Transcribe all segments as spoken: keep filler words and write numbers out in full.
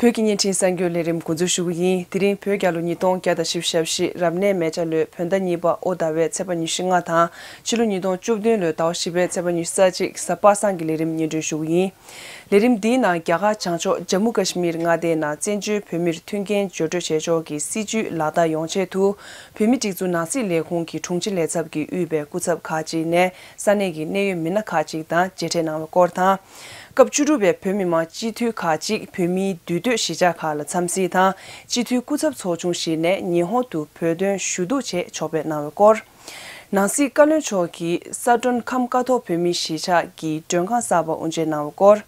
བོད་ཀྱི་བརྙན་འཕྲིན་གསར་འགྱུར་ལས་རིམ་འགོ་འཛུགས་ཞུ་གི་ཡིན། དེ་རིང་བོད་རྒྱལ་ལོ་ཉིས་སྟོང་བརྒྱ་དང་བཞི་བཅུ་ཞེ་བཞི་རབ་གནས་མེ་བྱ་ལོའི་བོད་ཟླ་གཉིས་པ་དབོ་ཟླ་བའི་ཚེས་པ་ཉི་ཤུ་ལྔ་དང་ཕྱི་ལོ་ཉིས་སྟོང་བཅུ་བདུན་ལོའི་ཟླ་བ་བཞི་པའི་ཚེས་པ་ཉི་ཤུ་རྩ་གཅིག་གཟའ་པ་སངས་ཀྱི་ལས་རིམ་སྙན་སྒྲོན་ཞུ་གི་ཡིན། ལས་རིམ་འདིའི་ནང་རྒྱ་གར་བྱང་ཕྱོགས་ཇམ་མུ་ཀ་ཤི་མིར་མངའ་སྡེའི་ནང་བཙན་བྱོལ་བོད་མིར་མཐུན་རྐྱེན་སྦྱོར་སྤྲོད་བྱེད་ཕྱོགས་ཀྱི་སྲིད་བྱུས་ལག་བསྟར་ཡོང་ཆེད་དུ། བོད་མིའི་སྒྲིག་འཛུགས་ནང་སྲིད་ལས་ཁུངས་ཀྱི་དྲུང་ཆེ་ལས་ཚབ་ཀྱིས་དབུས་པའི་སྐུ་ཚབ་ཁག་ཅིག་ནས་ས་གནས་ཀྱི་གནད་ཡོད་མི་སྣ་ཁག་ཅིག་དང་མཇལ་འཕྲད་གནང་བའི་སྐོར་དང་། སྐབས་བཅུ་དྲུག་པའི་བོད་མི་མང་སྤྱི་འཐུས་ཁག་ཅིག་བོད་མིའི་འདུས་སྡོད་གཞིས་ཆགས་ཁག་ལ་འཚམས་གཟིགས་དང་། སྤྱི་འཐུས་སྐུ་ཚབ་ཚོགས་ཆུང་ཞིག་ནས་ཉི་ཧོང་དུ་བོད་དོན་ཞུ་གཏུག་ཆེད་ཕྱོགས་ཕེབས་གནང་བའི་སྐོར། ནང་སྲིད་བཀའ་བློན་མཆོག་གིས་ས་མགྲོན་ཁམས་ཀ་ཐོག་བོད་མིའི་གཞིས་ཆགས་ཀྱི་མགྲོན་ཁང་གསར་པ་དབུ་འབྱེད་གནང་བའི་སྐོར།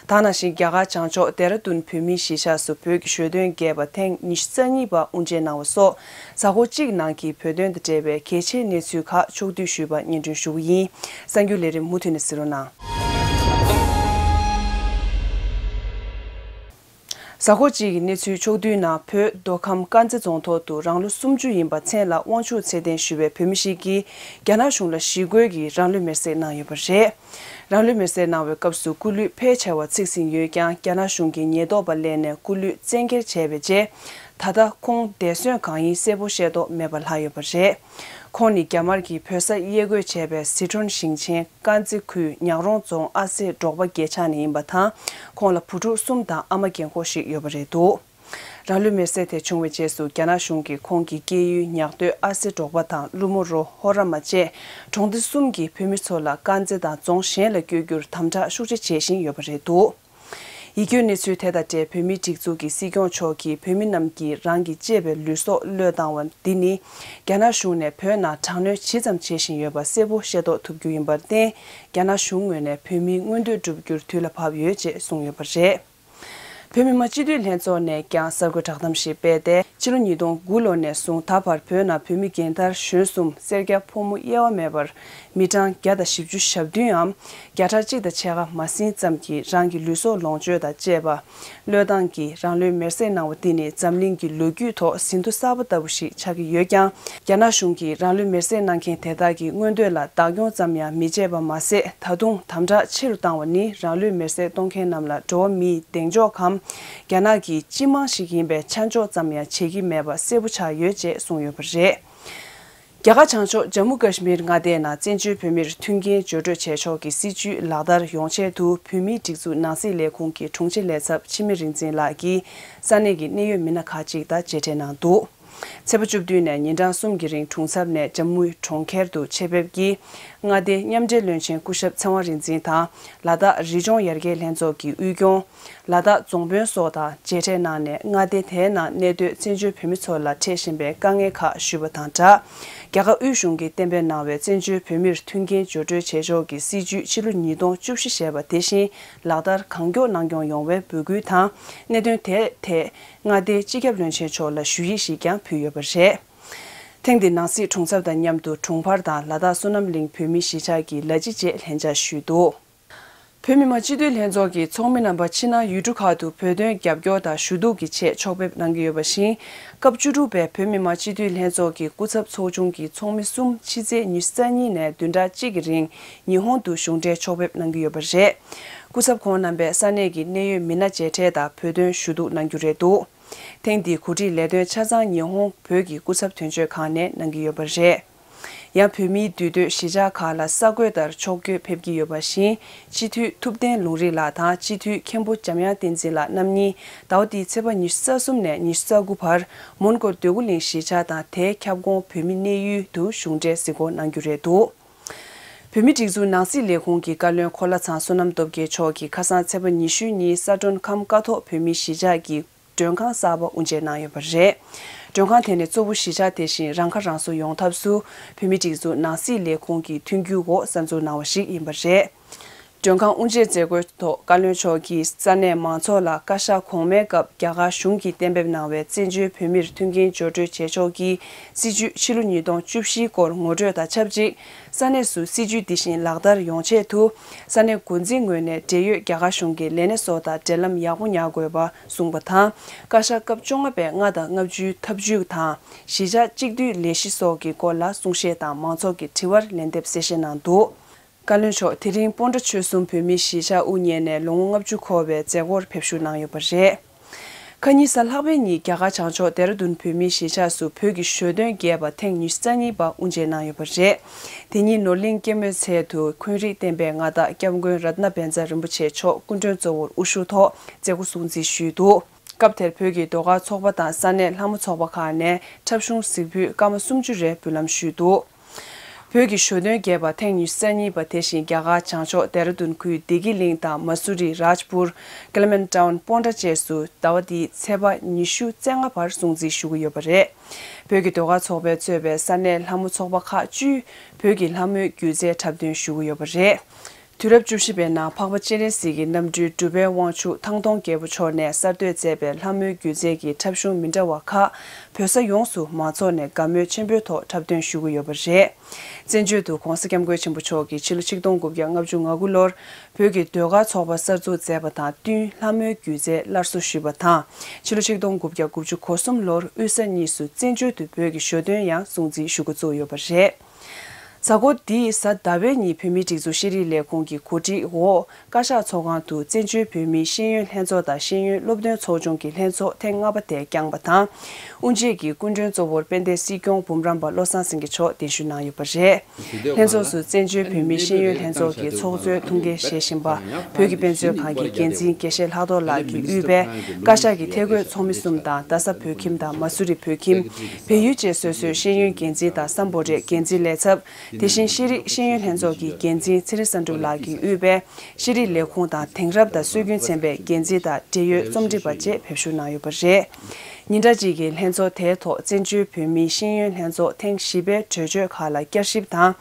དེ་ནང་བཞིན་རྒྱ་གར་བྱང་ཕྱོགས་ཌེ་ར་ལྡུན་བོད་མིའི་གཞིས་ཆགས་སུ་བོད་ཀྱི་ཞོ་སྟོན་རྒྱས་པ་ཐེངས་ཉི་ཤུ་རྩ་གཉིས་པ་དབུ་འབྱེད་གནང་བ་སོགས་གཟའ་འཁོར་གཅིག་ནང་གི་བོད་དོན་དང་འབྲེལ་བའི་གལ་ཆེའི་གནས་ཚུལ་ཁག་ཕྱོགས་བསྡུས་ཞུས་པ་སྙན་སྒྲོན་ཞུ་གི་ཡིན། གསར་འགྱུར་ལས་རིམ་མུ་མཐུད་ནས་གཟིགས་རོགས་གནང་། གཟའ་འཁོར་གཅིག་གི་གནས་ཚུལ་ཕྱོགས་བསྡུས་ནང་བོད་མདོ་ཁམས་དཀར་མཛེས་རྫོང་ཐོག་ཏུ་རང་ལོ་སུམ་ཅུ་ཡིན་པ་མཚན་ལ་དབང་ཕྱུག་ཚེ་བརྟན་ཞུ་བའི་བོད་མི་ཞིག་གིས་རྒྱ་ནག་གཞུང་ལ་ཞི་རྒོལ་གྱིས་རང་ལུས་མེར་སྲེག་གནང་ཡོད་པ་རེད། རང་ལུས་མེར་སྲེག་གནང་བའི་སྐབས་སུ་སྐུ་ལུས་ཕལ་ཆེ་བ་ཚིག་ཟིན་ཡོད་ཀྱང་རྒྱ་ནག་གཞུང་གི་ཉེན་རྟོག་པ་སླེབས་ནས་སྐུ་ལུས་བཙན་འཁྱེར་བྱས་པའི་རྗེས། ད་ལྟ་ཁོང་འདས་གསོན་གང་ཡིན་གསལ་པོ་ཤེས་རྟོགས་མེད་པ་ལྷག་ཡོད་པ་རེད། ཁོང་ནི་རྒྱ་དམར་གྱིས་བོད་ས་དབྱེ་བགོས་བྱས་པའི་ཟི་ཁྲོན་ཞིང་ཆེན་དཀར་མཛེས་ཁུལ་ཉག་རོང་རྫོང་ཨ་སེ་འབྲོག་པ་བརྒྱད་ཆགས་ནས་ཡིན་པ་དང་། ཁོང་ལ་བུ་ཕྲུག་གསུམ་དང་ཨ་མ་རྒན་འཁོགས་ཤིག་ཡོད་པ་རེད་འདུག་རང་ལུས་མེར་སྲེག་དེ་བྱུང་བའི་རྗེས་སུ་རྒྱ་ནག་གཞུང་གིས་ཁོང་གི་སྐྱེས་ཡུལ་ཉག་སྟོད་ཨ་སེ་འབྲོག་པ་དང་ཀླུ་མོ་རོ་ཧོ་ར་མ་བཅས་གྲོང་སྡེ་གསུམ་གྱི་བོད་མི་ཚོ་ལ་དཀར་མཛེས་དང་རྫོང་གཞན་ལ་བསྐྱོད་རྒྱུར་དམ་དྲག་ཤུགས་ཆེ་བྱེད་བཞིན་ཡོད་པ་རེད་འདུག་ཡིད་སྐྱོའི་གནས་ཚུལ་དེ་དང་འབྲེལ་བོད་མིའི་སྒྲིག་འཛུགས་ཀྱི་སྲིད་སྐྱོང་མཆོག་གིས་བོད་མི་རྣམས་ཀྱིས་རང་གི་གཅེས་པའི་ལུས་སྲོག་བློས་བཏང་བ་འདི་ནི་རྒྱ་ནག་གཞུང་ནས་བོད་ནང་དྲག་གནོན་ཇི་ཙམ་བྱེད་བཞིན་ཡོད་པ་གསལ་པོ་ཤེས་རྟོགས་ཐུབ་རྒྱུ་ཡིན་པར་བརྟེན། རྒྱ་ནག་གཞུང་ངོས་ནས་བོད་མིའི་མངོན་འདོད་བསྒྲུབ་རྒྱུར་དུས་ལ་བབ་ཡོད་ཅེས་གསུངས་ཡོད་པ་རེད། བོད་མི་མང་སྤྱི་འཐུས་ལྷན་ཚོགས་ནས་ཀྱང་གསར་འགོད་བསྒྲགས་གཏམ་ཞིག་སྤེལ་ཏེ། ཕྱི་ལོ་ཉིས་སྟོང་དགུ་ལོ་ནས་བཟུང་ད་བར་བོད་ནང་བོད་མི་རྒན་དར་གཞོན་གསུམ་སེར་སྐྱ་ཕོ་མོ་དབྱེ་བ་མེད་པར་མི་གྲངས་བརྒྱ་དང་བཞི་བཅུ་ཞེ་བདུན་འམ་བརྒྱ་ཕྲག་གཅིག་དང་ཕྱེད་ཀ་མ་ཟིན་ཙམ་གྱིས་རང་གི་ལུས་སྲོག་ལོངས་སྤྱོད་དང་བཅས་པ་བློས་བཏང་གིས་རང་ལུས་མེར་སྲེག་གནང་བ་འདི་ནི་འཛམ་གླིང་གི་ལོ་རྒྱུས་ཐོག་ཟིན་ཐོ་གསར་པ་ལྟ་བུ་ཞིག་ཆགས་ཀྱི་ཡོད་ཀྱང་། རྒྱ་ནག་གཞུང་གིས་རང་ལུས་མེར་སྲེག་གནང་མཁན་དེ་དག་གི་མངོན་འདོད་ལ་བདག་སྐྱོང་ཙམ་ཡང་མི་བྱེད་པ་མ་ཟད། ད་དུང་དམ་དྲག་ཆེ་རུ་བཏང་བ་ནི་རང་ལུས་མེར་སྲེག་གཏོང་མཁན་རྣམས་ལ་འགྲོ་བ་མིའི་གདེང་འཇོག་གམ། རྒྱ་ནག་གི་སྤྱི་དམངས་ཤིག་ཡིན་པའི་ཆ་འཇོག་ཙམ་ཡང་བྱེད་ཀྱི་མེད་པ་གསལ་པོ་ཆགས་ཡོད་ཅེས་གསུངས་ཡོད་པ་རེད། རྒྱ་གར་བྱང་ཕྱོགས་ཇམ་མུ་ཀ་ཤི་མིར་མངའ་སྡེའི་ནང་བཙན་བྱོལ་བོད་མིར་མཐུན་རྐྱེན་སྦྱོར་སྤྲོད་བྱེད་ཕྱོགས་ཀྱི་སྲིད་བྱུས་ལག་བསྟར་ཡོང་ཆེད་དུ་བོད་མིའི་སྒྲིག་འཛུགས་ནང་སྲིད་ལས་ཁུངས་ཀྱི་དྲུང་ཆེ་ལས་ཚབ་འཆི་མེད་རིག་འཛིན་ལགས་ཀྱིས་ས་གནས་ཀྱི་གནད་ཡོད་མི་སྣ་ཁག་ཅིག་དང་མཇལ་འཕྲད་གནང་འདུག་ཚེས་པ་བཅུ་བདུན་ནས་ཉིན་གྲངས་གསུམ་གྱི་རིང་གྲོང་ཚབ་ནས་ཇམ་མུའི་གྲོང་ཁྱེར་དུ་ཆེད་ཕེབས་ཀྱིས་མངའ་སྡེའི་མཉམ་འབྲེལ་བློན་ཆེན་སྐུ་ཞབས་ཚེ་དབང་རིག་འཛིན་དང་ལ་དྭགས་རི་ལྗོངས་ཡར་རྒྱས་ལྷན་ཚོགས་ཀྱི་དབུས་སྐྱོང་། ལ་དྭགས་རྫོང་དཔོན་སོགས་དང་མཇལ་འཕྲད་གནང་ནས་མངའ་སྡེ་དེའི་ནང་གནས་སྡོད་བཙན་བྱོལ་བོད་མི་ཚོ་ལ་འཕྲད་བཞིན་པའི་དཀའ་ངལ་ཁག་ཞུས་པ་དང་སྦྲགས། རྒྱ་གར་དབུས་གཞུང་གིས་གཏན་འབེབས་གནང་བའི་བཙན་བྱོལ་བོད་མིར་མཐུན་རྐྱེན་སྦྱོར་སྤྲོད་བྱེད་ཕྱོགས་ཀྱི་སྲིད་བྱུས་ཕྱི་ལོ་ཉིས་སྟོང་བཅུ་བཞི་ཞེས་པ་དེ་བཞིན་ལག་བསྟར་གང་མགྱོགས་གནང་སྐྱོང་ཡོང་བའི་འབོད་སྐུལ་དང་། གནད་དོན་དེའི་ཐད། མངའ་སྡེའི་སྤྱི་ཁྱབ་བློན་ཆེན་མཆོག་ལ་ཞུ་ཡིག་ཞིག་ཀྱང་ཕུལ་ཡོད་པ་རེད། ཐེངས་འདིའི་ནང་སྲིད་དྲུང་ཚབ་དང་མཉམ་དུ་དྲུང་འཕར་དང་ལ་དྭགས་བསོད་ནམས་གླིང་བོད་མིའི་གཞིས་ཆགས་ཀྱི་ལ་སྤྱི་བཅས་ལྷན་བཅར་ཞུས་འདུག་བོད་མི་མང་སྤྱི་འཐུས་ལྷན་ཚོགས་ཀྱི་ཚོགས་མི་རྣམ་པ་ཕྱི་ནང་ཡུལ་གྲུ་ཁག་ཏུ་བོད་དོན་རྒྱབ་སྐྱོར་དང་ཞུ་གཏུག་གི་ཆེད་ཕྱོགས་ཕེབས་གནང་གི་ཡོད་པ་བཞིན། སྐབས་བཅུ་དྲུག་པའི་བོད་མི་མང་སྤྱི་འཐུས་ལྷན་ཚོགས་ཀྱི་སྐུ་ཚབ་ཚོགས་ཆུང་གི་ཚོགས་མི་གསུམ་ཕྱི་ཚེས་ཉི་ཤུ་རྩ་གཉིས་ནས་བདུན་ཕྲག་གཅིག་གི་རིང་ཉི་ཧོང་དུ་གཞུང་འབྲེལ་ཕྱོགས་ཕེབས་གནང་གི་ཡོད་པ་རེད། སྐུ་ཚབ་ཁོང་རྣམ་པས་ས་གནས་ཀྱི་གནད་ཡོད་མི་སྣ་མཇལ་འཕྲད་དང་བོད་དོན་ཞུ་གཏུག་གནང་རྒྱུ་རེད་འདུག་ཐེངས་འདིའི་གོ་སྒྲིག་ལས་དོན་ཆ་ཚང་ཉི་ཧོང་བོད་ཀྱི་སྐུ་ཚབ་དོན་གཅོད་ཁང་ནས་གནང་གི་ཡོད་པ་རེད། ཡང་བོད་མིའི་འདུས་སྡོད་གཞིས་ཆགས་ཁག་ལ་གསར་འགོད་ལྟར་ཕྱོགས་བསྐྱོད་ཕེབས་ཀྱི་ཡོད་པ་བཞིན། སྤྱི་འཐུས་ཐུབ་བསྟན་ལུང་རིགས་ལགས་དང་སྤྱི་འཐུས་མཁན་པོ་འཇམ་དབྱངས་བསྟན་འཛིན་ལགས་རྣམ་གཉིས་ཟླ་བ་འདིའི་ཚེས་པ་ཉི་ཤུ་རྩ་གསུམ་ནས་ཉི་ཤུ་རྩ་དགུ་བར་མོན་གྷོ་འདོད་རྒུ་གླིང་གཞིས་ཆགས་དང་དེའི་ཁྱབ་ཁོངས་བོད་མི་གནས་ཡུལ་དུ་གཞུང་འབྲེལ་གཟིགས་སྐོར་གནང་རྒྱུ་རེད་འདུག་བོད་མིའི་སྒྲིག་འཛུགས་ནང་སྲིད་ལས་ཁུངས་ཀྱི་བཀའ་བློན་འཁོར་ལྷ་ཚང་བསོད་ནམས་སྟོབས་རྒྱལ་མཆོག་གིས་ཁ་སང་ཚེས་པ་ཉི་ཤུ་ཉིན་ས་མགྲོན་ཁམས་ཀ་ཐོག་བོད་མིའི་གཞིས་ཆགས་ཀྱི་མགྲོན་ཁང་གསར་པ་དབུ་འབྱེད་གནང་ཡོད་པ་རེད། མགྲོན་ཁང་དེ་ནི་གཙོ་བོ་གཞིས་ཆགས་དེ་བཞིན་རང་ཁ་རང་གསོ་ཡོང་ཐབས་སུ་བོད་མིའི་སྒྲིག་འཛུགས་ནང་སྲིད་ལས་ཁུངས་ཀྱི་མཐུན་འགྱུར་འོག་གསར་འཛུགས་གནང་བ་ཞིག་ཡིན་པ་རེད། མགྲོན་ཁང་དབུ་འབྱེད་མཛད་སྒོའི་ཐོག་བཀའ་བློན་མཆོག་གིས་ས་གནས་མང་ཚོགས་ལ་བཀའ་ཤག་གོང་མའི་སྐབས་རྒྱ་གར་གཞུང་གིས་གཏན་འབེབས་གནང་བའི་བཙན་བྱོལ་བོད་མིར་མཐུན་རྐྱེན་སྦྱོར་སྤྲོད་བྱེད་ཕྱོགས་ཀྱི་སྲིད་བྱུས་ཕྱི་ལོ་ཉིས་སྟོང་བཅུ་བཞིའི་སྐོར་ངོ་སྤྲོད་དང་ཆབས་ཅིག་ས་གནས་སུ་སྲིད་བྱུས་འདི་བཞིན་ལག་བསྟར་ཡོང་ཆེད་དུ། ས་གནས་འགོ་འཛིན་ངོས་ནས་འབྲེལ་ཡོད་རྒྱ་གར་གཞུང་གི་ལས་སྣེ་སོགས་དང་འབྲེལ་ལམ་ཡག་པོ་ཉར་དགོས་པ་གསུངས་པ་དང་། བཀའ་ཤག་སྐབས་བཅོ་ལྔ་པའི་ལྔ་དང་ལྔ་བཅུའི་ཐབས་ཇུས་དང་། གཞིས་ཆགས་གཅིག་སྡུད་ལས་གཞི་སོགས་ཀྱི་སྐོར་ལ་གསུང་བཤད་དང་མང་ཚོགས་ཀྱི་དྲི་བར་ལན་འདེབས་གསལ་བཤད་གནང་འདུག་བཀའ་བློན་མཆོག་དེ་རིང་སྤོན་ཊ་ཆོལ་གསུམ་བོད་མིའི་གཞིས་ཆགས་དབུ་བརྙེས་ནས་ལོ་ངོ་ལྔ་བཅུ་འཁོར་བའི་མཛད་སྒོར་ཕེབས་བཞུགས་གནང་ཡོད་པ་རེད། ཁ་ཉིན་གཟའ་ལྷག་པའི་ཉིན་རྒྱ་གར་བྱང་ཕྱོགས་ལྡེ་ར་ལྡུན་བོད་མིའི་གཞིས་ཆགས་སུ་བོད་ཀྱི་ཞོ་སྟོན་རྒྱས་པ་ཐེངས་ཉི་ཤུ་རྩ་གཉིས་པ་དབུ་འབྱེད་གནང་ཡོད་པ་རེད། དེ་ཉིན་ནོར་གླིང་སྐྱེད་མོས་ཚལ་དུ་འཁོན་རིགས་བསྟན་པའི་མངའ་བདག་སྐྱབས་མགོན་རཏྣ་བཛྲ་རིན་པོ་ཆེ་མཆོག་སྐུ་མགྲོན་གཙོ་བོར་དབུ་བཞུགས་ཐོག་མཛད་སྒོ་སྲུང་བརྩི་ཞུས་འདུག་སྐབས་དེར་བོད་ཀྱི་ཟློས་གར་ཚོགས་པ་དང་ས་གནས་ལྷ་མོ་ཚོགས་པ་ཁག་ནས་འཁྲབ་གཞུང་གཟིགས་ཕུད་སྐར་མ་སུམ་ཅུ་རེ་འབུལ་ལམ་ཞུས་འདུག་བོད་ཀྱི་ཞོ་སྟོན་རྒྱས་པ་ཐེངས་ཉི་ཤུ་རྩ་གཉིས་པ་དེ་བཞིན་རྒྱ་གར་བྱང་ཕྱོགས་ལྡེ་ར་ལྡུན་ཁུལ་བདེ་སྐྱིད་གླིང་དང་མ་སུ་རི་རཱཇ་པུར། ཀལ་མན་ཊའུན་པོན་ཊ་བཅས་སུ་ཟླ་བ་འདིའི་ཚེས་པ་ཉི་ཤུ་རྩ་ལྔ་བར་སྲུང་བརྩི་ཞུ་གི་ཡོད་པ་རེད། བོད་ཀྱི་ཟློས་གར་ཚོགས་པས་གཙོས་པའི་ས་གནས་ལྷ་མོ་ཚོགས་པ་ཁག་བཅུས་བོད་ཀྱི་ལྷ་མོའི་སྒྱུ་རྩལ་འཁྲབ་སྟོན་ཞུ་གི་ཡོད་པ་རེད། དུས་རབས་བཅུ་བཞི་པའི་ནང་འཕགས་པ་སྤྱན་རས་གཟིགས་ཀྱི་རྣམ་སྤྲུལ་གྲུབ་པའི་དབང་ཕྱུག་ཐང་སྟོང་རྒྱལ་པོ་མཆོག་ནས་གསར་གཏོད་མཛད་པའི་ལྷ་མོའི་སྒྱུ་རྩལ་གྱི་འཁྲབ་གཞུང་མི་འདྲ་བ་ཁག་བོད་ས་ཡོངས་སུ་མང་ཚོགས་ནས་དགའ་མོས་ཆེན་པོའི་ཐོག་འཁྲབ་སྟོན་ཞུ་གི་ཡོད་པ་རེད། བཙན་བྱོལ་དུ་༸གོང་ས་༸སྐྱབས་མགོན་ཆེན་པོ་མཆོག་གིས་ཕྱི་ལོ་ཆིག་སྟོང་དགུ་བརྒྱ་ལྔ་བཅུ་ང་དགུ་ལོར་བོད་ཀྱི་ཟློས་གར་ཚོགས་པ་གསར་འཛུགས་མཛད་པ་དང་བསྟུན་ལྷ་མོའི་སྒྱུ་རྩལ་སླར་གསོ་ཞུས་པ་དང་། ཕྱི་ལོ་ཆིག་སྟོང་དགུ་བརྒྱ་དགུ་བཅུ་གོ་གསུམ་ལོར་དབུས་ས་གཉིས་སུ་བཙན་བྱོལ་དུ་བོད་ཀྱི་ཞོ་སྟོན་ཡང་སྲུང་བརྩི་ཞུ་འགོ་བཙུགས་ཡོད་པ་རེད། གཟའ་འཁོར་འདིའི་གཟའ་ཟླ་བའི་ཉིན་བོད་མིའི་སྒྲིག་འཛུགས་ཤེས་རིག་ལས་ཁུངས་ཀྱི་གོ་སྒྲིག་འོག་བཀའ་ཤག་ཚོགས་ཁང་དུ་བཙན་བྱོལ་བོད་མིའི་ཤེས་ཡོན་ལྷན་ཚོགས་དང་ཤེས་ཡོན་སློབ་སྟོན་ཚོགས་ཆུང་གི་ལྷན་ཚོགས་ཐེངས་ལྔ་པ་དེ་བསྐྱངས་པ་དང་། དབུ་འབྱེད་ཀྱི་སྐུ་མགྲོན་གཙོ་བོར་དཔལ་ལྡན་སྲིད་སྐྱོང་འབུམ་རམས་པ་བློ་བཟང་སེང་གེ་མཆོག་གདན་ཞུ་གནང་ཡོད་པ་རེད། ལྷན་ཚོགས་སུ་བཙན་བྱོལ་བོད་མིའི་ཤེས་ཡོན་ལྷན་ཚོགས་ཀྱི་ཚོགས་གཙོའི་ཐུགས་འགན་བཞེས་བཞིན་པ་བོད་ཀྱི་དཔེ་མཛོད་ཁང་གི་འགན་འཛིན་དགེ་བཤེས་ལྷག་རྡོར་ལགས་ཀྱིས་དབུས་པའི་བཀའ་ཤག་གི་ཐད་བསྐོས་ཚོགས་མི་གསུམ་དང་རྡ་ས་བོད་ཁྱིམ་དང་མ་སུ་རི་བོད་ཁྱིམ། བལ་ཡུལ་བཅས་སོ་སོའི་ཤེས་ཡོན་འགན་འཛིན་དང་སམ་བྷོ་ཊའི་འགན་འཛིན་ལས་ཚབ། དེ་བཞིན་ཤེས་རིག་ཤེས་ཡོན་ལྷན་ཚོགས་ཀྱི་འགན་འཛིན་ཚེ་རིང་བསམ་གྲུབ་ལགས་ཀྱིས་དབུས་པའི་ཤེས་རིག་ལས་ཁུངས་དང་དེང་རབས་དང་སྲོལ་རྒྱུན་ཚན་པའི་འགན་འཛིན་དང་འབྲེལ་ཡོད་རྩོམ་སྒྲིག་པ་བཅས་ཕེབས་ཞུགས་གནང་ཡོད་པ་རེད། ཉིན་གྲངས་གཅིག་གི་ལྷན་ཚོགས་དེའི་ཐོག་བཙན་བྱོལ་བོད་མིའི་ཤེས་ཡོན་ལྷན་ཚོགས་ཐེངས་བཞི་པའི་གྲོས་ཆོད་ཁག་ལ་བསྐྱར་ཞིབ་དང་།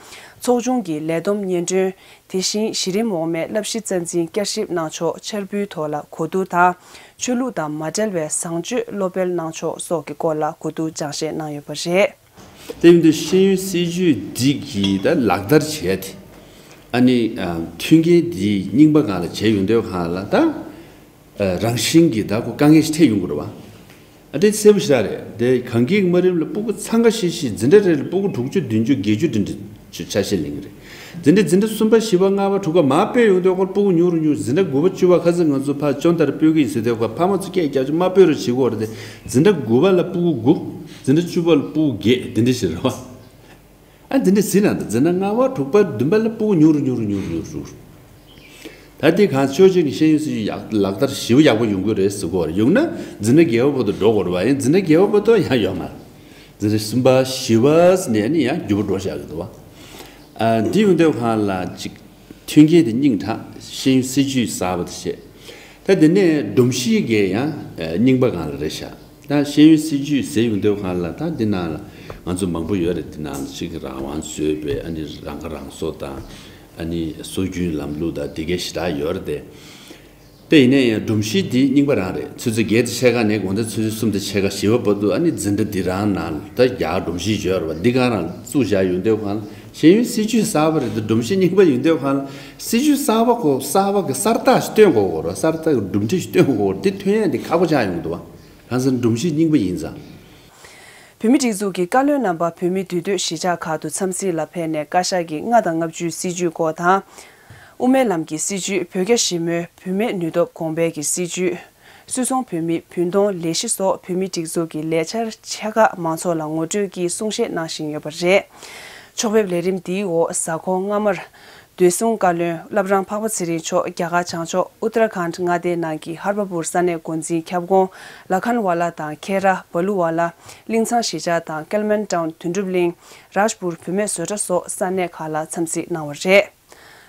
ཚོགས་ཆུང་གི་ལས་བསྡོམས་སྙན་སྒྲོན། དེ་བཞིན་གཞི་རིམ་འོག་མའི་བསླབ་གཞི་རྩ་འཛིན་བསྐྱར་ཞིབ་གནང་ཕྱོགས་འཆར་འབུལ་ཐོག་ལ་གོ་བསྡུར་དང་། ཆོས་ལུགས་དང་མ་འབྲེལ་བའི་བཟང་སྤྱོད་སློབ་སྤེལ་གནང་ཕྱོགས་སོགས་ཀྱི་སྐོར་ལ་གོ་བསྡུར་སྦྱང་བཤད་གནང་ཡོད་པ་རེད། དེ་ཡིན་དུས་ཤེས་ཡོན་སྲིད་བྱུས་འདི་གི་ད་ལག་བསྟར་བྱས་ཏེ། ཨ་ནི་ཨ་མཐུན་རྐྱེན་འདི་རྙིང་པ་སྒང་ལ་བྱས་ཡོང་དུས་སྒང་ལ་ད། ཨ་རང་བཞིན་གྱིས་ད་ཁོ་དཀའ་ངལ་ཞིག་འཕྲད་ཡོང་གི་རེད་བ། ཨ་དེ་གསལ་པོ་ཞེ་དྲག་རེད། དེ་གངས་སྐྱིད་ཀྱི་དམའ་རིམ་ལ་སྤུ་གུ་འཚང་ཁ་ཤིག་ཤིག་འཛིན་གྲྭ་རེ་ལ་སྤུ་གུ་དྲུག་ཅུ་བདུན་ཅུ་བརྒྱད་ཅུ་འདྲ་འདྲ་ཆ་ཤས་ལེན་གྱི་རེད། འཛིན་གྲྭ་འཛིན་གྲྭ་གསུམ་པ་བཞི་པ་ལྔ་པ་དྲུག་པ་མར་སྤོས་ཡོང་དུས་ཁོ་སྤུ་གུ་ཉུང་རུ་ཉུང་རུ། འཛིན་གྲྭ་དགུ་པ་བཅུ་པ་ཁ་སང་ང་ཚོ་ཕར་ཅོན་ཏར་སྤོས་ཀྱི་ཡིན་ཟེར་དུས་ཁོ་ཕ་མ་ཚོ་སྐད་རྒྱག་ཆུ་མར་སྤོས་རོགས་བྱེད་དགོས་རེད་དེ། འཛིན་གྲྭ་དགུ་པ་ལ་སྤུ་གུ་དགུ། འཛིན་གྲྭ་བཅུ་པ་ལ་སྤུ་གུ་བརྒྱད་དེ་འདྲ་ཞིག་རེད་བ། ཨ་འདི་འདྲ་ཟིན་ན་འདི་འཛིན་གྲྭ་ལྔ་པ་དྲུག་པ་བདུན་པ་ལ་སྤུ་གུ་ཉུང་རུ་ཉུང་རུ་ཉུང་རུ་ཉུང་རུ། ད་ལྟའི་གང་ཕྱོགས་གཅིག་ནས་ཤེས་ཡོན་སྲིད་བྱུས་ཡག་ལག་བསྟར་ཞེ་པོ་ཡག་པོ་ཡོང་གི་རེད་ཟེར་གོ་རེད། ཡོང་ན་འཛིན་གྲྭ་བརྒྱད་པ་བར་དུ་འགྲོ་དགོས་རེད་བ། ཡིན་འཛིན་གྲྭ་བརྒྱད་པ་བར་དུ་ཡང་ཡོད་མ་རེད། འཛིན་གྲྭ་གསུམ་པ་བཞི་པ་ནས་ནི་ཡང་འགྱུར་བ་འགྲོ་བཞག་གི་འདུག་བ། ཨ་འདི་ཡོང་དུས་གང་ལ་ཅིག་མཐུན་རྐྱེན་དེ་རྙིང་དྲགས། ཤེས་ཡོན་སྲིད་བྱུས་གསར་པ་དེ་བྱས། ད་དེ་ནས་སྒྲོམ་གཞི་གས་ཡང་རྙིང་པ་སྒང་ལ་རེད་ཤག་ད་ཤེས་ཡོན་སྲིད་བྱུས་ཟེར་ཡོང་དུས་སྒང་ལ་ད་འདི་ནང་ལ་ང་ཚོ་མང་པོ་ཡོད་རེད། འདི་ནང་ལ་གཅིག་གི་རང་དབང་བཟོས་པའི་ཨ་ནི་རང་ཁ་རང་གསོ་དང་། ཨ་ནི་སྲོལ་རྒྱུན་ལམ་ལུགས་དང་དེ་གས་ཞེ་དྲག་ཡོད་རེད་དེ། དེ་ཡིན་ནའི་ཡང་སྒྲོམ་གཞི་འདི་རྙིང་པ་རང་རེད། ཆུ་ཚོད་བརྒྱད་དང་ཕྱེད་ཀ་ནས་དགོང་དག་ཆུ་ཚོད་གསུམ་དང་ཕྱེད་ཀ་བཞི་པ་བར་དུ་ཨ་ནི་འཛིན་གྲྭ་འདི་རང་ནང་ལ་ད་རྒྱ་གར་སྒྲོམ་གཞི་ཡོད་རེད་བ། འདི་གང་རང་བཙུགས་བཞག་ཡོང་དུས་སྒང་ལ་ཤེས་ཡོན་སྲིད་བྱུས་གསར་པ་རེད་དེ། སྒྲོམ་གཞི་རྙིང་པ་ཡོང་དུས་སྒང་ལ་སྲིད་བྱུས་གསར་པ་གོ་གསར་པ་གི་གསར་རྟགས་ཤིག་སྟོན་དགོས་གོ་ར། གསར་རྟགས་ཀྱི་གྲུབ་འབྲས་ཤིག་སྟོན་དགོས་གོ་ར། དེ་ཐོན་ཡ་འདི་ཁག་པོ་ཆགས་ཡོང་གི་འདུག་བ། གང་ཟེར་ན་སྒྲོམ་གཞི་རྙིང་པ་ཡིན་ཙང་། བོད་མིའི་སྒྲིག་འཛུགས་ཀྱི་བཀའ་བློན་རྣམ་པ་བོད་མིའི་འདུས་སྡོད་གཞིས་ཆགས་ཁག་ཏུ་འཚམས་གཟིགས་ལ་ཕེབས་ནས་བཀའ་ཤག་གི་ལྔ་དང་ལྔ་བཅུའི་སྲིད་བྱུས་སྐོར་དང་། དབུ་མའི་ལམ་གྱི་སྲིད་བྱུས། བོད་རྒྱ་ཞི་མོལ་བུད་མེད་ནུས་སྟོབས་གོང་འཕེལ་གྱི་སྲིད་བྱུས། སུད་ཚོང་བོད་མིའི་བུན་གཏོང་ལས་གཞི་སོགས་བོད་མིའི་སྒྲིག་འཛུགས་ཀྱི་ལས་འཆར་ཆེ་ཁག་མང་ཚོགས་ལ་ངོ་སྤྲོད་ཀྱིས་གསུང་བཤད་གནང་བཞིན་ཡོད་པ་རེད། ཕྱོགས་ཕེབས་ལས་རིམ་འདིའི་འོག་གཟའ་འཁོར་སྔ་མར། བདེ་སྲུང་བཀའ་བློན་བླ་བྲང་འཕགས་པ་ཚེ་རིང་མཆོག་རྒྱ་གར་བྱང་ཕྱོགས་ཨུ་ཏར་ཁཱན་མངའ་སྡེའི་ནང་གི་ཧར་བ་པུར་ས་གནས་འགོ་འཛིན་ཁྱབ་ཁོངས་ལ་ཁན་ཝ་ལ་དང་ཁེ་ར་བ་ལུ་ཝ་ལ། གླིང་ཚང་གཞིས་ཆགས་དང་ཀལ་མན་ཊའུན་དོན་གྲུབ་གླིང་། རཱཇ་པུར་བུད་མེད་བཟོ་གྲྭ་སོགས་ས་གནས་ཁག་ལ་འཚམས་གཟིགས་གནང་བ་རེད།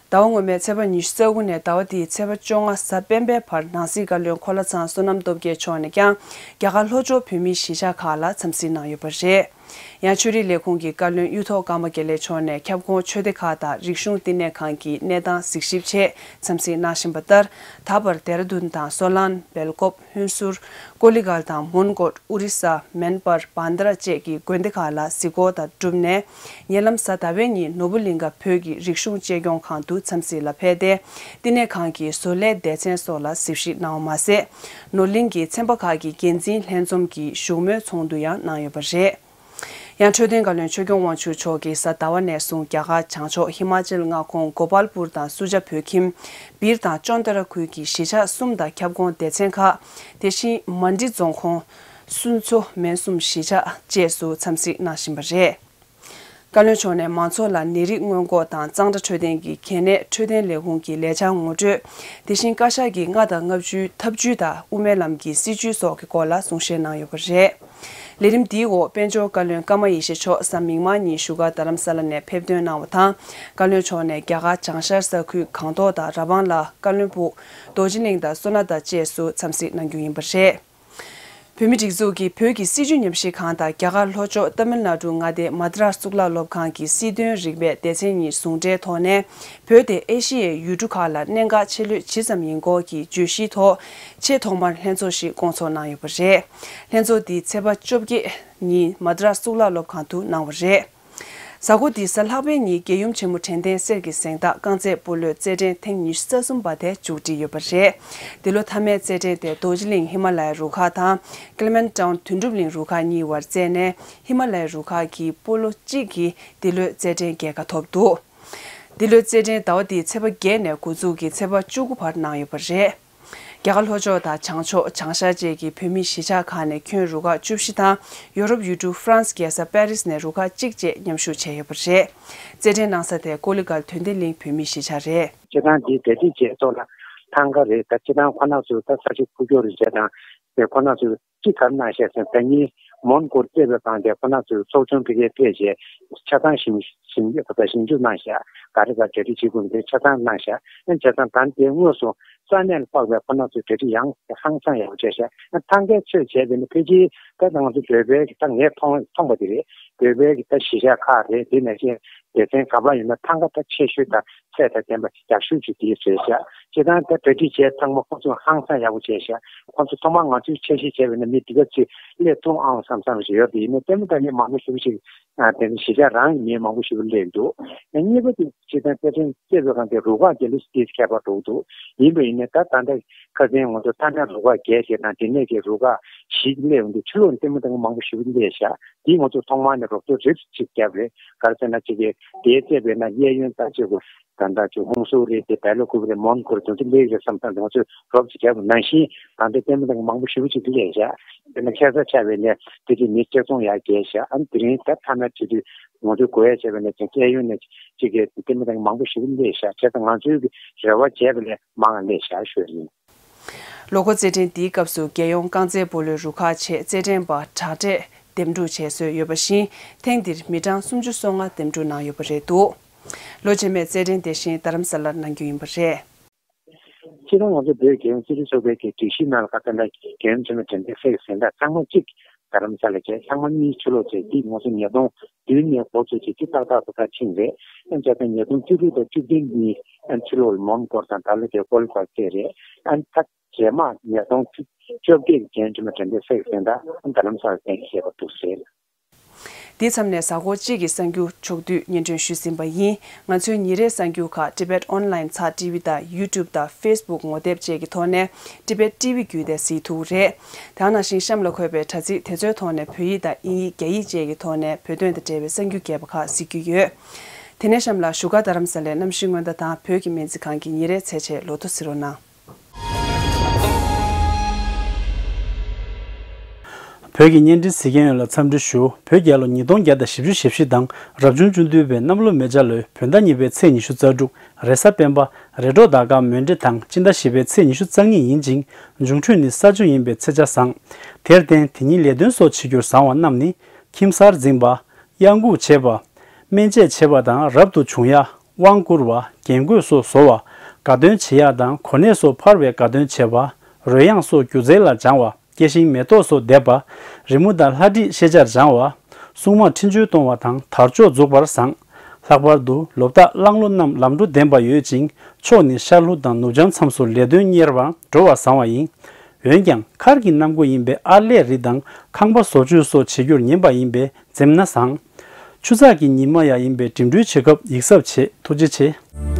ཟླ་བ་སྔོན་མའི་ཚེས་པ་ཉི་ཤུ་རྩ་དགུ་ནས་ཟླ་བ་འདིའི་ཚེས་པ་བཅོ་ལྔ་གཟའ་སྤེན་པའི་བར་ནང་སྲིད་བཀའ་བློན་འཁོར་ལྷ་ཚང་བསོད་ནམས་སྟོབས་རྒྱལ་མཆོག་ནས་ཀྱང་རྒྱ་གར་ལྷོ་ཕྱོགས་བོད་མིའི་གཞིས་ཆགས་ཁག་ལ་འཚམས་གཟིགས་གནང་ཡོད་པ་རེད། ཡང་ཆོས་རིག་ལས་ཁུངས་ཀྱི་བཀའ་བློན་གཡུ་ཐོག་ཀརྨ་དགེ་ལེགས་མཆོག་ནས་ཁྱབ་ཁོངས་ཆོས་སྡེ་ཁག་དང་རིག་གཞུང་བསྟི་གནས་ཁང་གི་གནས་སྟངས་གཟིགས་ཞིབ་ཆེད་འཚམས་གཟིགས་གནང་བཞིན་པ་ལྟར། ད་བར་ལྡེ་ར་ལྡུན་དང་སོ་ལན། སྦེལ་ཀོབ། ཧུན་སུར། ཀོ་ལི་གལ་དང་མོན་གྷོ། ཨོ་རི་ས། མན་པར། བྷན་དར་བཅས་ཀྱི་དགོན་སྡེ་ཁག་ལ་གཟིགས་སྐོར་དང་བསྒྲུབས་ནས། ཉེ་ལམ་གཟའ་ཟླ་བའི་ཉིན་ནོར་བུ་གླིང་ཁ་བོད་ཀྱི་རིག་གཞུང་གཅེས་སྐྱོང་ཁང་དུ་འཚམས་གཟིགས་ལ་ཕེབས་ཏེ། བསྟི་གནས་ཁང་གི་བཟོ་ལས་སྡེ་ཚན་སོགས་ལ་གཟིགས་ཞིབ་གནང་བ་མ་ཟད། ནོར་གླིང་གི་ཚན་པ་ཁག་གི་འགན་འཛིན་ལྷན་འཛོམས་ཀྱི་བཞུགས་མོལ་ཚོགས་འདུ་ཡང་གནང་ཡོད་པ་རེད། ཡང་འཕྲོད་བསྟེན་བཀའ་བློན་ཆོས་སྐྱོང་དབང་ཕྱུག་མཆོག་གིས་གཟའ་ཟླ་བ་ནས་བཟུང་རྒྱ་གར་བྱང་ཕྱོགས་ཧི་མ་ཅལ་མངའ་ཁོངས་གོ་པལ་པུར་དང་སུ་ཇཱ་བོད་ཁྱིམ། སྦིར་དང་ཅོན་ཏ་ར་ཁུལ་གྱི་གཞིས་ཆགས་གསུམ་དང་ཁྱབ་ཁོངས་སྡེ་ཚན་ཁག་དེ་བཞིན་མན་ཌི་རྫོང་ཁོངས་སུན་ཚོ་མན་གསུམ་གཞིས་ཆགས་བཅས་སུ་འཚམས་གཟིགས་གནང་བཞིན་པ་རེད། བཀའ་བློན་མཆོག་ནས་མང་ཚོགས་ལ་ནད་རིགས་སྔོན་འགོག་དང་གཙང་སྦྲ་འཕྲོད་བསྟེན་གྱི་གལ་གནད། འཕྲོད་བསྟེན་ལས་ཁུངས་ཀྱི་ལས་འཆར་ངོ་སྤྲོད། དེ་བཞིན་བཀའ་ཤག་གི་ལྔ་དང་ལྔ་བཅུའི་ཐབས་ཇུས་དང་དབུ་མའི་ལམ་གྱི་སྲིད་བྱུས་སོགས་ཀྱི་སྐོར་ལ་གསུང་བཤད་གནང་ཡོད་པ་རེད། ལས་རིམ་འདིའི་འོག་དཔལ་འབྱོར་བཀའ་བློན་ཀརྨ་ཡེ་ཤེས་མཆོག་གཟའ་མིག་དམར་ཉིན་བཞུགས་སྒར་རྡ་རམ་ས་ལ་ནས་ཕེབས་ཐོན་གནང་བ་དང་། བཀའ་བློན་མཆོག་ནས་རྒྱ་གར་བྱང་ཤར་ས་ཁུལ་སྒང་ཏོག་དང་ར་བང་ལ། ཀ་ལོན་སྦུག་རྡོ་རྗེ་གླིང་དང་སོ་ན་དང་བཅས་སུ་འཚམས་གཟིགས་གནང་རྒྱུ་ཡིན་པ་རེད། བོད་མིའི་སྒྲིག་འཛུགས་ཀྱི་བོད་ཀྱི་སྲིད་བྱུས་ཉམས་ཞིབ་ཁང་དང་རྒྱ་གར་ལྷོ་ཕྱོགས་ཏ་མིལ་ནཱ་ཌུ་མངའ་སྡེའི་མ་དྲ་གཙུག་ལག་སློབ་ཁང་གི་སྲིད་དོན་རིག་པའི་སྡེ་ཚན་གཉིས་ཟུང་འབྲེལ་ཐོག་ནས། བོད་དེ་ཨེ་ཤི་ཡའི་ཡུལ་གྲུ་ཁག་ལ་གནད་འགག་ཆེ་ལོས་ཇི་ཙམ་ཡིན་སྐོར་གྱི་བརྗོད་གཞིའི་ཐོག་ཆེས་ཐོག་མར་ལྷན་ཚོགས་ཤིག་བསྐོང་ཚོགས་གནང་ཡོད་པ་རེད། ལྷན་ཚོགས་འདི་ཚེས་པ་བཅོ་བརྒྱད་ཉིན་མ་དྲ་གཙུག་ལག་སློབ་ཁང་དུ་གནང་བ་རེད། གཟའ་འཁོར་འདིའི་གཟའ་ལྷག་པའི་ཉིན་རྒྱལ་ཡུམ་ཆེན་མོ་དྲན་རྟེན་གསེར་གྱི་གཟེངས་རྟགས་རྐང་རྩེད་སྤོ་ལོའི་རྩེད་འགྲན་ཐེངས་ཉི་ཤུ་རྩ་གསུམ་པ་དེ་མཇུག་སྒྲིལ་ཡོད་པ་རེད། འདི་ལོ་མཐའ་མའི་རྩེད་འགྲན་དེ་རྡོ་རྗེ་གླིང་ཧི་མ་ལ་ཡའི་རུ་ཁག་དང་ཀི་ལི་མན་ཊའུན་དོན་གྲུབ་གླིང་རུ་ཁག་གཉིས་བར་རྩེས་ནས། ཧི་མ་ལ་ཡའི་རུ་ཁག་གིས་སྤོ་ལོ་གཅིག་གིས་འདི་ལོའི་རྩེད་འགྲན་རྒྱལ་ཁ་ཐོབ་འདུག་འདི་ལོའི་རྩེད་འགྲན་ཟླ་བ་འདིའི་ཚེས་པ་བརྒྱད་ནས་འགོ་འཛུགས་ཀྱིས་ཚེས་པ་བཅུ་དགུ་བར་གནང་ཡོད་པ་རེད། རྒྱ་གར་ལྷོ་ཕྱོགས་དང་བྱང་ཕྱོགས། བྱང་ཤར་བཅས་ཀྱི་བོད་མིའི་གཞིས་ཆགས་ཁག་ནས་ཁྱོན་རུ་ཁག་བཅུ་བཞི་དང་། ཡོ་རོབ་ཡུལ་གྲུ་ཧྥ་རན་སི་རྒྱལ་ས་པེ་རིས་ནས་རུ་ཁག་གཅིག་བཅས་མཉམ་ཞུགས་བྱས་ཡོད་པ་རེད། རྩེད་འགྲན་གནང་ས་དེ་ཀོ་ལི་གྷལ་དོན་ལྡན་གླིང་བོད་མིའི་གཞིས་ཆགས་རེད། སྤྱིར་བཏང་འདི་གྲ་སྒྲིག་བྱས་ཐོག་ལ་ཐང་ག་རེད། ད་སྤྱིར་བཏང་ཁོ་ན་ཚོས་ད་ས་ཆ་འཕོ་འགྱུར་རེ་བྱས་དང་དེ་ཁོ་ན་ཚོས་ཅི་ག་རེ་གནང་ཤག་ཟེར་ན། ད་ངས་མོན་གྷོར་བལྟས་པའི་སྒང་དེ་ཁོ་ན་ཚོས་ཚོགས་ཆུང་ཕ་གིར་ཕེབས་བྱས་ཆ་ཚང་ཞིབ་ཞིབ་ཞིབ་འཇུག་གནང་ཤག་ག་རེ་ག་གྲ་སྒྲིག་བྱེད་དགོས་མིན་དེ་ཆ་ཚང་གནང་ཤག་ཨ་ནི་བྱས་ཙང་ད་དེ་དངོས་སུ་ས་གནས་ལ་དཔག་པའི་ཁོ་ན་ཚོས་གྲ་སྒྲིག་ཡང་ཧང་སང་ཡག་པོ་བྱས་ཤག་ཨ་ཐང་གའི་ཚོད་བྱས་པས་ན་ཕལ་ཆེར་ད་ང་ཚོ་བོད་པའི་གི་ད་ངས་མཐོང་མཐོང་པ་དེ་རེད། བོད་པའི་གི་ད་གཞིས་ཆགས་ཁག་རེད། དེ་ནང་བཞིན་སྡེ་ཚན་ག་པར་ཡིན་ན་ཐང་ག་ད་ཆེ་ཤོས་དང་ཚད་དང་ལྡན་པ་ཡག་ཤོས་ཅིག་དེ་བཟོས་ཤག་སྤྱིར་བཏང་ད་གྲ་སྒྲིག་བྱས་ཚང་མ་ཁོ་ཚོས་ཧང་སང་ཡག་པོ་བྱས་ཤག་ཁོ་ཚོ་ཐོག་མར་ང་ཚོས་འཆར་གཞི་བྱས་པ་ཡིན་ན་མི་འདི་ག་ཚོད་སླེབས་ཐུབ་ཨང་བསམ་བསམ་ཞིག་ཡོད་དེ། ཡིན་ན་ལྟད་མོ་ལྟ་མཁན་མང་པོ་ཞེ་པོ་ཅིག་ཨ་དེ་ནི་གཞིས་ཆགས་རང་གི་མི་མང་པོ་ཞིག་སླེབས་འདུག་ཨ་གཉིས་པ་དེ་སྤྱིར་བཏང་རྩེད་འགྲན་རྩེ་བའི་སྒང་དེ་རུ་ཁག་བརྒྱད་ལ་སྟེ་ཁྱད་པར་འགྲོ་གི་འདུག་ཡིན་པ་ཡིན་ནའི་ད་ད་ལྟ་ཁ་སང་ང་ཚོ་མཐའ་མའི་རུ་ཁག་བརྒྱད་བྱས་དང་དེ་ནས་ཀྱི་རུ་ཁག་བཞི་སླེབས་འདུག་ཕྱི་ལོགས་ནས་ལྟད་མོ་ལྟ་མཁན་མང་པོ་ཞིག་སླེབས་ཤག་དེ་ང་ཚོ་ཐོག་མར་ནས་རོགས་སྐྱོར་རིབ་ཅིག་བརྒྱབ་རེད། ག་རེ་ཟེར་ན་ཅིག་གིས་དེའི་རྩེད་པའི་ནང་གཡས་གཡོན་ད་ཅིག་གུ་ད་ལྟ་ཅིག་ཧུང་སུའུ་རེད། དེ་བལ་ལོ་ཀུ་པ་རེད། མོན་གྷོ་རེད། དེ་ཚོ་སླེབས་རེད་བསམ་བསམ་དེ་ང་ཚོས་རོབ་ཅིག་བརྒྱབ། ནང་བཞིན་ད་ལྟ་ལྟད་མོ་ལྟ་མཁན་མང་པོ་ཞེ་པོ་ཅིག་སླེབས་ཤག་དེ་ནས་ཁ་སང་ཆགས་པའི་ནས་དེ་དུས་མི་ཆ་ཚང་ཡར་བརྒལ་ཤག་ཨ་ནི་དེ་རིང་ད་མཐའ་མའི་དུས་དུས་ང་ཚོས་གོ་ཡ་བྱས་པ་ནས་ཅིག་གཡས་གཡོན་ནས་ཅིག་གིས་ལྟད་མོ་ལྟ་མཁན་མང་པོ་ཞེ་པོ་སླེབས་ཤག་བྱས་ཙང་ང་ཚོའི་གི་རེ་བ་བྱས་པ་ལས་མང་བ་སླེབས་ཤག་ཞུ་ཡ་ཡིན། ལོ་འཁོར་རྩེད་འགྲན་འདིའི་སྐབས་སུ་རྒྱལ་ཡོངས་རྐང་རྩེད་སྤོ་ལོའི་རུ་ཁག་ཆེད་རྩེད་འགྲན་པ་དྲག་གྲས་འདེམས་སྒྲུག་བྱས་སྲོལ་ཡོད་པ་བཞིན། ཐེངས་འདིར་མི་གྲངས་སུམ་ཅུ་སོ་ལྔ་འདེམས་སྒྲུག་གནང་ཡོད་པ་རེད་འདུག་ལོ་རྗེས་མའི་རྩེད་འགྲན་དེ་བཞིན་རྡ་རམ་ས་ལར་གནང་རྒྱུ་ཡིན་པ་རེད། སྤྱིར་བཏང་ང་ཚོ་བོད་རྒྱལ་ཡོངས་རྩེད་འགྲན་ཚོགས་པའི་གི་སྒྲིག་གཞི་ནང་ལ་ཁ་ཚ་ན་རྒྱལ་ཡོངས་ཚོགས་མི་དྲན་རྟེན་གསེར་གྱི་གཟེངས་རྟགས་ཚང་མ་གཅིག་རྡ་རམ་ས་ལ་བྱས། ཚང་མ་གཉིས་ཕྱི་ལོགས་བྱས། འདི་ང་ཚོ་ཉིས་སྟོང་བདུན་ནས་འགོ་བཙུགས་བྱས་ཀྱི་ཏག་ཏག་ཏག་ཏག་ཕྱིན་རེད། ཨ་ནི་བྱས་ཙང་ཉིས་སྟོང་བཅུ་དྲུག་དང་བཅུ་བདུན་གཉིས་ཨ་ནི་ཕྱི་ལོགས་ལ་མོན་གྷོ་དང་ད་ལོ་དེ་ཀོ་ལི་གྷལ་བྱས་རེད། ཨ་ནི་ད་རྗེས་མ་ཉིས་སྟོང་བཅོ་བརྒྱད་ཀྱི་རྒྱལ་ཡོངས་ཚོགས་མི་དྲན་རྟེན་གསེར་གྱི་གཟེངས་རྟགས་ཨ་ནི་རྡ་རམ་ས་ལ་གཏན་འཁེལ་བ་འདུག་ཟེར། འདིའི་མཚམས་ནས་གཟའ་འཁོར་གཅིག་གི་གསར་འགྱུར་ཕྱོགས་བསྡུས་སྙན་སྒྲོན་ཞུས་ཟིན་པ་ཡིན། ང་ཚོའི་ཉིན་རེའི་གསར་འགྱུར་ཁག་Tibet Online ཚགས་ཊི་ཝི་དང་YouTube དང་Facebook ངོ་དེབ་བཅས་ཀྱི་ཐོག་ནས་Tibet T V བརྒྱུད་དེ་གཟིགས་ཐུབ་ཀྱི་རེད། དེ་ནང་བཞིན་གཤམ་ལ་འཁོད་པའི་དྲ་ཚིགས་དེ་ཚོའི་ཐོག་ནས་བོད་ཡིག་དང་དབྱིན་ཡིག་རྒྱ་ཡིག་བཅས་ཀྱི་ཐོག་ནས་བོད་དོན་དང་འབྲེལ་བའི་གསར་འགྱུར་རྒྱས་པ་ཁག་གཟིགས་རྒྱུ་ཡོད། དེ་ནས་གཤམ་ལ་བཞུགས་སྒར་རྡ་རམ་ས་ལའི་གནམ་གཤིས་སྔོན་བརྡ་དང་བོད་ཀྱི་སྨན་རྩིས་ཁང་གི་ཉིན་རེའི་ཚེས་ཆེན་ལོ་ཐོ་གཟིགས་རོགས་གནང་། བོད་ཀྱི་བརྙན་འཕྲིན་གཟིགས་མཁན་ཡོངས་ལ་འཚམས་འདྲི་ཞུ། བོད་རྒྱལ་ལོ་ཉིས་སྟོང་བརྒྱ་དང་བཞི་བཅུ་ཞེ་བཞི་དང་རབ་བྱུང་བཅུ་བདུན་པའི་གནམ་ལོ་མེ་བྱ་ལོའི་བོད་ཟླ་གཉིས་པའི་ཚེས་ཉི་ཤུ་རྩ་དྲུག་རེས་གཟའ་སྤེན་པ། རེས་འགྲོགས་ཟླ་སྐར་མོན་གྲེ་དང་སྤྱི་ཟླ་བཞི་པའི་ཚེས་ཉི་ཤུ་རྩ་གཉིས་ཡིན་ཅིང་། འབྱུང་འཕྲོད་ནི་ས་བཅུ་ཡིན་པའི་ཚེས་ཆ་བཟང་། དེར་བརྟེན་དེ་ཉིན་ལས་དོན་སོགས་བྱེད་རྒྱུར་བཟང་བ་རྣམས་ནི། ཁྱིམ་གསར་འཛིན་པ། གཡང་འགུགས་བྱེད་པ། སྨན་དཔྱད་བྱེད་པ་དང་རབ་ཏུ་བྱུང་ཡ། དབང་བསྐུར་བ། རྒྱན་གོས་སོགས་བཟོ་བ། དགའ་སྟོན་བྱེད་ཡ་དང་གོ་གནས་སོགས་འཕར་བའི་དགའ་སྟོན་བྱེད་པ། རོལ་དབྱངས་སོགས་སྒྱུ་རྩལ་ལ་སྦྱང་བ། སྐྱེ་ཤིང་མེ་ཏོག་སོགས་འདེབས་པ། རི་མོ་དང་ལྷ་བྲིས་ཤེས་བྱར་སྦྱང་བ། སྲུང་མ་འཕྲིན་བཅོལ་གཏོང་བ་དང་དར་ལྕོག་འཛུགས་པར་བཟང་། ལྷག་པར་དུ་ལོ་བདག་གླང་ལོ་རྣམས་ལམ་འགྲོ་ལྡན་པ་ཡོད་ཅིང་། ཕྱོགས་ནི་ཤར་ལྷོ་དང་ནུབ་བྱང་མཚམས་སུ་ལས་དོན་གཉེར་བར་འགྲོ་བ་བཟང་བ་ཡིན། འོན་ཀྱང་མཁར་གྱི་གནམ་སྒོ་ཡིན་པས་ཨར་ལས་རི་དང་ཁང་པ་བཟོ་བཅོས་སོགས་བྱེད་རྒྱུར་ཉན་པ་ཡིན་པས་འཛེམ་ན་བཟང་། ཆུ་ཚགས་ཀྱི་ཉི་མ་ཡང་ཡིན་པས་འགྲིམ་འགྲུལ་བྱེད་སྐབས་ཡིད་གཟབ་བྱེད། ཐུགས་རྗེ་ཆེ།